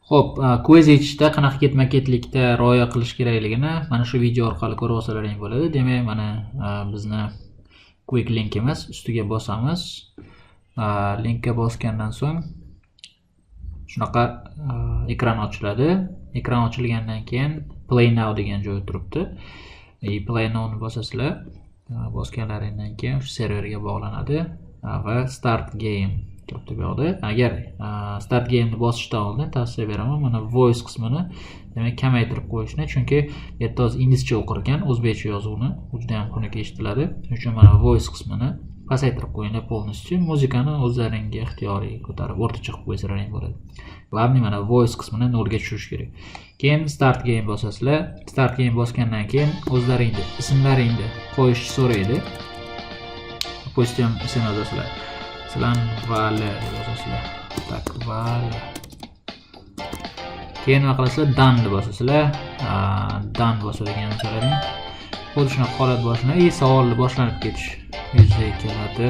Xo'p, quiz yechishda qanaqa ketma-ketlikda rioya qilish kerakligini mana shu video orqali ko'rib olsalaring bo'ladi. Demak, mana bizni quick linkimiz ustiga bosamiz. Linkka bosgandan so'ng shunaqa ekran ochiladi. Ekran ochilgandan keyin Play Now degan joy turibdi. Play Nowni bosasizlar. Bosganlaringdan keyin shu serverga bog'lanadi va Start Game turibdi bu yoqda. Agar Start Game'ni bosishdan oldin tavsiya beraman, mana voice qismini demak kamaytirib qo'yishni, chunki bu yerda hozir inglizcha o'qir ekan, o'zbekcha yozuvni juda ham xunuk eshitiladi. Shuning uchun mana voice qismini pasaytirib qo'yinglar полностью. Muzikani o'zlaringga ixtiyoriy ko'tarib, o'rtacha qilib qo'ysalaring bo'ladi. Главный, mana voice qismini nolga tushirish kerak. Keyin Start Game bosasizlar. Start Game bosgandan keyin o'zlaringni ismlaringni qo'yishni so'raydi. Допустим, ism yozasizlar. Masalan, Vali deb yozasizlar. Так, Vali. Keyin nima qilasizlar? Done deb bosasizlar. Done bosadigan bo'lsalaring, xuddi shunaqa holat boshlanadi и savolni boshlanib ketish yuzaga keladi.